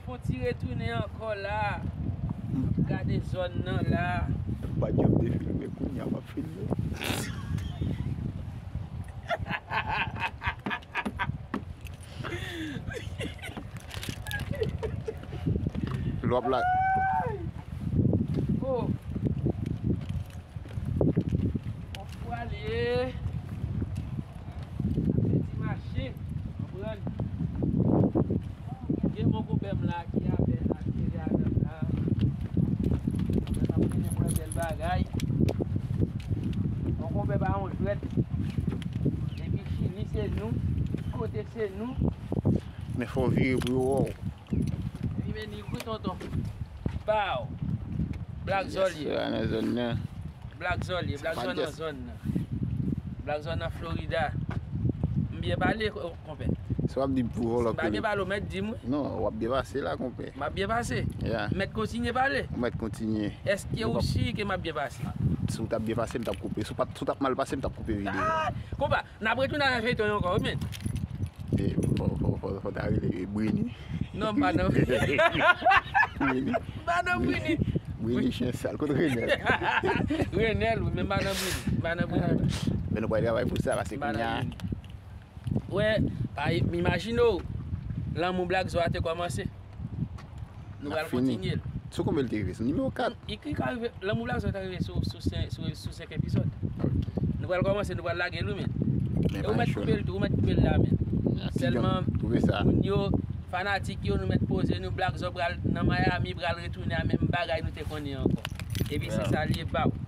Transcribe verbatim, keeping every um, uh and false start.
Fon ti retounen ankò la. Gade zòn nan la. M pa janm te filme, kounye a m ap filme. Lòp la. Oh. On fwa li ye. Apeti mache. Konprann? Gen mon konpè m la ki avè l, ki avè m la. Konpè m ap mennen mwen bèl bagay. Mon konpè pa yon jwèt. Epi fini se nou. Kote se nou. Men fò w vire pou yo wè w. Li men ni wi tonton. Pow. Black Zò li ye. Nan zòn nan. Black Zò li ye. Black Zò nan zòn nan. Black Zò nan Florida. M byen pale, konpè. Si w ap di pou vòlò M pa byen pale, ou mèt di m wi. Non, w ap byen pase la, konpè. M ap byen pase. Ya. M mèt kontinye pale. Ou mèt kontinye. Èske ou si ke m ap byen pase? Si w t ap byen pase, m t ap koupe. Si w pa t, si w t ap mal pase, m t ap koupe videyo. Ah! Konpa, n ap retounen avèk feyton yo ankò, wi, men. E, fò, fò, fò, fò ta rele Brini. Non, m pa nan Brini. Brini. M pa nan Brini. Brini chen sal. Kote Renèl? Renèl, wi, men m pa nan Brini. M pa nan Brini. Men nou pral travay pou sa, paske M pa kounye a nan Brini. Wè, pa, imajine w, lanmou Black Zò a te kòmanse. Nou pral kontinye l. Sou konbyen l te rive? Sou nimewo kat? Li ka rive, lanmou Black Zò ta rive sou, sou, senk, sou, sou senk epizòd. Ok. Nou pral kòmanse, nou pral lage l, wi, men. Men E ou pa mèt chou. Koupe l tou, ou mèt koupe l la, men. Ki Sèlman, gang? Pwouve sa. Moun yo, fanatik yo, nou mèt poze nou, Black Zò pral nan Miami, pral retounen a menm bagay nou te konnen ankò. Epi se Ya. Sa li ye ba w.